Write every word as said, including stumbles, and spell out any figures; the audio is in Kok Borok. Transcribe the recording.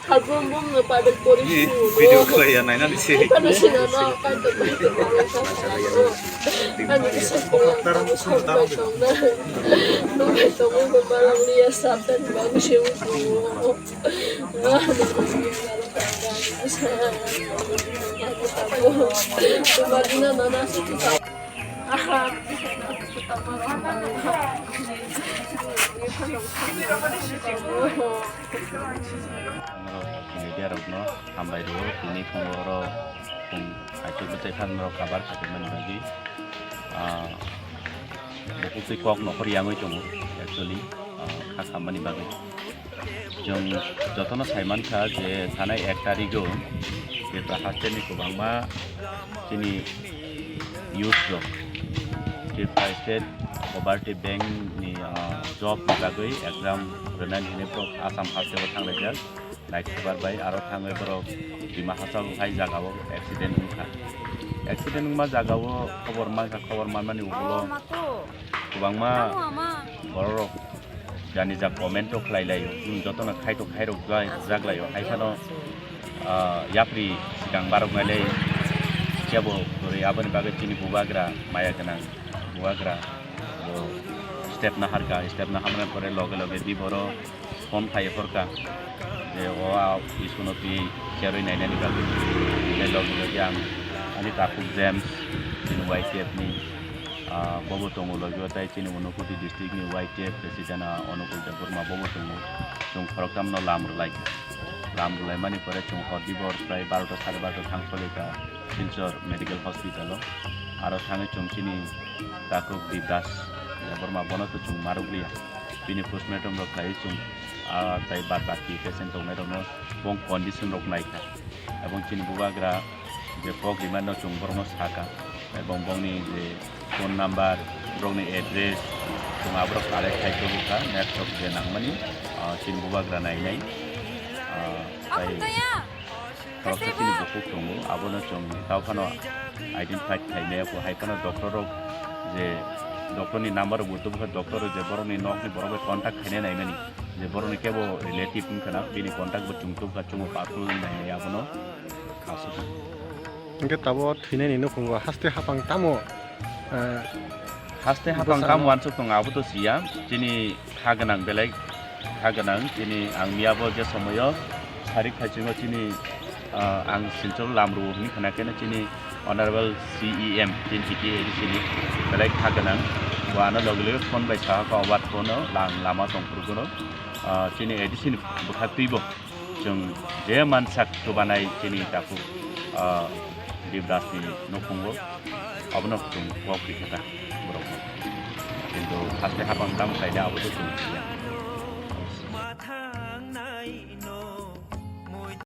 Album bum no paibel pori. Ni video khlai ya naina ni se. Paibel sina no paibel paibel. Ani kisa ko. Nung bai tong ko malam liya satan bang se u. Tumadina nana se. Media rokno hambai rwo, tini phungo oro chwng kaisa bwchai phan rok kabar khatimani bagwi, ah, bukhuk twi kok nokhor yangwi tongo, actually, ah, kha khammani bagwi. Chwng jotono sai mankha je thanai ek tarigo Tripura hasteni kwbangma chini youth rok Tripura State Cooperative Bank ni, ah, job ni bagwi exam rwnani hinwi borok Assam hasteo thanglaijak. Naithobar bai aro thangwi borok Dima Hasao hai jagao accident wngkha. Accident wngma jagao khobor mankha, khobor manmani ulo kwbangma bororok jani jak comment o khlai laio, chwng jotono khai to khai rok jak laio, hai phano, ah, yapri sikang barok nai lai kebo kwrwi, aboni bagwi chini bubagra maya gwnang bubagra bo step naharka, step naharmani pore loge loge biboro phone khai phorka je o a isuno twi cherwi nainani bagwi, tei loge loge ang ani takhuk James chini Y T F ni, ah, bobo tongo logi o, tei chini Unakoti district ni Y T F president, ah, Anukul Debbarma bobo tongo. Chwng khoroktham no lam rwlai kha. Lam rwlai mani pore chwng hor dibor prai barota sare barota thang soli kha Silchar Medical Hospital o. Aro thangwi chwng chini takhuk Dibdas Debbarma bono to chwng ma rwliya. Bini postmortem rok khlaiwi chwng, ah, tei bad baki patient tongnai rokno bong condition rok nai kha. Ebong chini bubagra je kok rimano chwng borokno saka, ebong bongni je phone number, borokni address, chwng aborok collect khai tubukha, next of je nangmani, ah, chini bubagra nainai, ah, tei khoroksa chini bukhuk tongo, abono chwng tao phano identify khaimaya kho, hai phano doctor rok je doctor ni number rok bo tubukha, doctor rok je borokni nokni borok bai contact khainai naimani, je borokni kebo relative wngkha na, bini contact bo chwng tubukha, chwngbo pathum wngwi nainai abono. Aswk. Hwnkhe tabuk thwinaini nukhungo haste hapang tamo, eh, haste hapang bwsano tamo uansuk tongo, abo to siya. Chini kha gwnang belai kha gwnang. Chini ang miyabo je somoyo sarik phaichungo chini, ah, ang Silchar lamrwo hwnwi khna khe chini Honorable C E M chini T T A D C ni belai kha gwnang. Bo ano logi logi phone bai saha kha, obar phone o lang lama tong phuru gwnang. Ah, chini A D C ni bwkha twibo. Chwng je mansak chubanai chini takhuk, ah, Dibdas ni nukhungo, abono chwng kok rikha ta borokno. Kintu haste hapang tamo kainai abo to chwng siya.